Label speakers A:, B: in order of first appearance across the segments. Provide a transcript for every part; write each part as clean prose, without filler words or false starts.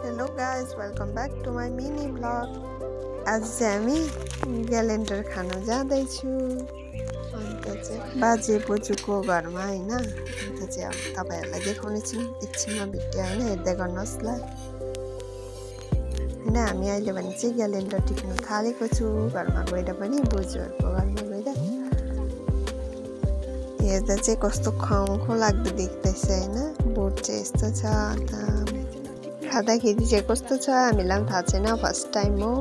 A: Hello guys, welcome back to my mini blog. आज चाहिँ हामी ग्यालेन्डर खान जाँदैछु। अन्त चाहिँ बाजे बोजूको घरमा हैन। अन्त चाहिँ अब तपाईहरुलाई देखाउने छु एकछिनमा भिडियो हैन, हेर्दै गर्नुहोस् ल। हैन हामी अहिले भने चाहिँ ग्यालेन्डर टिप्न थालेको छु। घरमा गएर पनि बोजूहरुको घरमा गएर हेर्दा चाहिँ कस्तो खङ्खो लाग्दो देख्दैछ हैन। बोर्ड चाहिँ यस्तो छ। अन्त खाँदाखेरि चाहिँ कस्तो छ हामीलाई पनि थाहा छैन, फर्स्ट टाइम हो।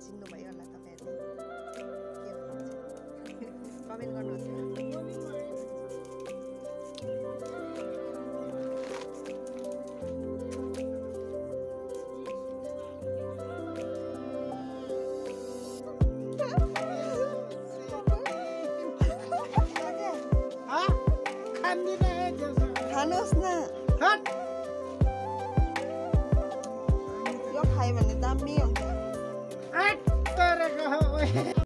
A: चिन्नु भयो होला तपाईहरुले के हुन्छ कमेन्ट गर्नुहोस् खानुहोस् न। यो खायो भने दामी हुन्छ।